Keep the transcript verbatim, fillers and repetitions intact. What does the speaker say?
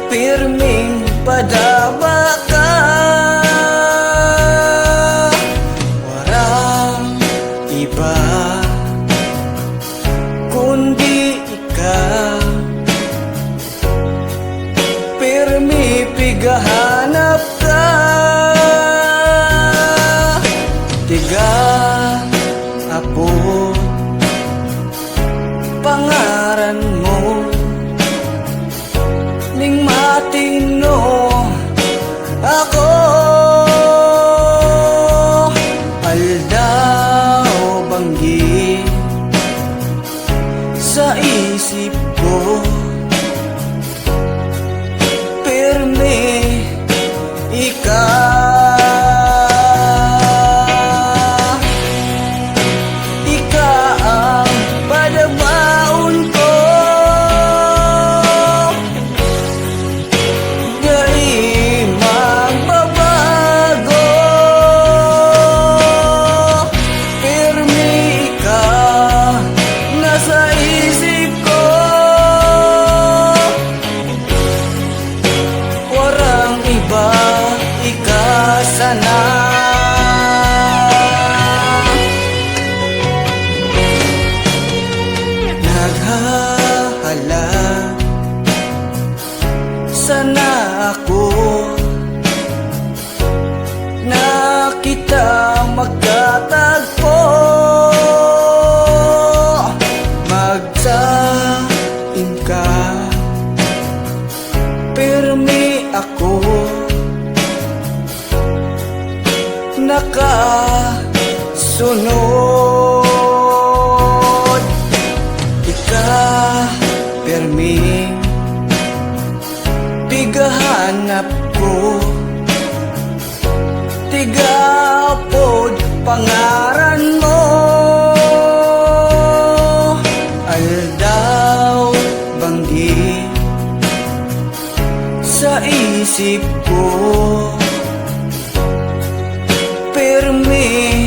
Pirming padaba ka, warang iba kundi ika. Pirmi pigahanap ka, tiga apod pangaran mo. Ning matino ako, aldaw banggi sa isip ko, pirmi ika. Ika ang padabaon ko, dai magbabago. Pirmi ika na sa isip ko, warang iba, ika sana. Naghahalat sana ako na kita magkatagpo. Magsain ka, pirmi ako nakasunod. Ika, pirmi pigahanap ko, tiga apod pangaran mo. Aldaw banggi sa isip ko, pirmi